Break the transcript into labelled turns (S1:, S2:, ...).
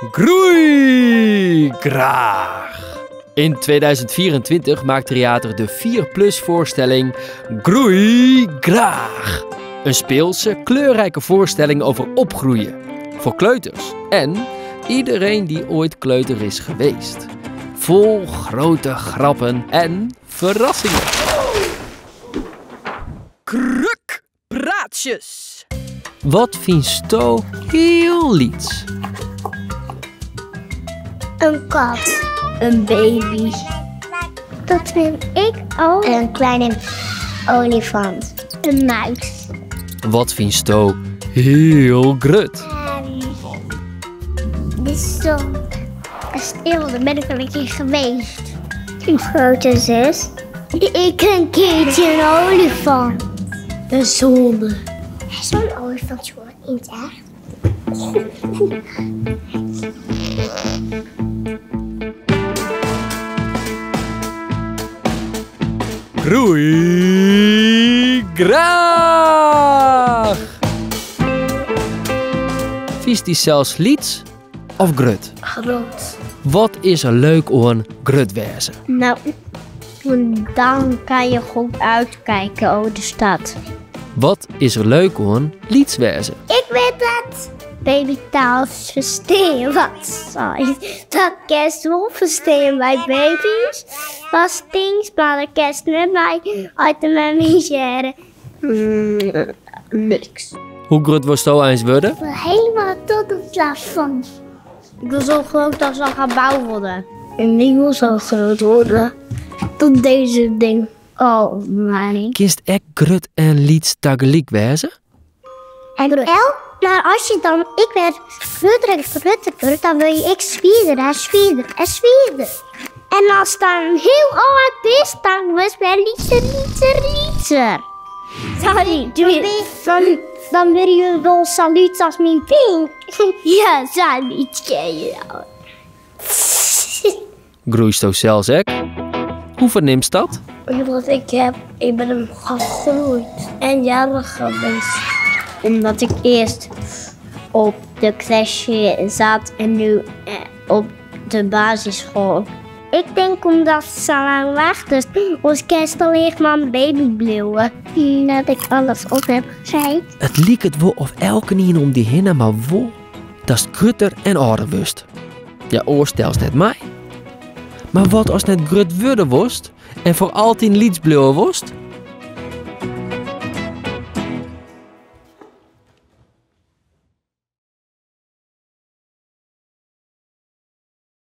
S1: Groei graach! In 2024 maakt Tryater de 4-plus voorstelling Groei Graag. Een speelse, kleurrijke voorstelling over opgroeien. Voor kleuters en iedereen die ooit kleuter is geweest. Vol grote grappen en verrassingen.
S2: Kruk praatsjes.
S1: Wat fynsto hiel lyts?
S3: Een kat. Een baby. Dat vind ik ook. Een kleine olifant. Een muis.
S1: Wat fynsto hiel grut?
S3: Dit is zo'n kasteel, daar ben ik al een keer geweest. Een grote zus. Ik een keertje een olifant. De zon. Zo'n olifant hoor, in het echt.
S1: Groei graach! Fynst dysels lyts of grut?
S3: Groot.
S1: Wat is er leuk oan grut wêze?
S3: Nou, dan kan je goed uitkijken over de stad.
S1: Wat is er leuk oan lyts wêze?
S3: Ik weet dat babytaal verstaan wat saai. Dat kerst wel verstaan bij baby's. Was things, maar de kerst met mij uit de mammy Niks.
S1: Hoe grut wolsto eins wurde?
S3: Helemaal tot het plafond. Ik wil zo groot als een gebouw worden. En ik wil zo groot worden. Tot deze ding. Oh, mijn.
S1: Kinst ek grut en lyts tagelyk wêze?
S3: En el, nou als je dan, ik werd grutter en grutter, grutter, dan wil je ik swierder en swierder en swierder. En als dan heel oud is, dan was het lytser, lytser, lytser. Sorry, doe sorry. Dan wil je wel salut als mijn pink. Ja, salut ken je nou.
S1: Groeisto sels ek? Hoe fernimst dat?
S3: Omdat ik ben hem gegroeid en jarig geweest. Omdat ik eerst op de crèche zat en nu op de basisschool. Ik denk omdat ze zo lang wachten, dus ons kerst alleen maar een baby bleeuwen. Dat ik alles op heb gezegd.
S1: It liket wol of elkenien om dy hinne mar wol datst grutter en âlder wurdst. Ja, oars telst net mei. Mar wat ast net grut wurde wolst en foar altyd lyts bliuwe wolst?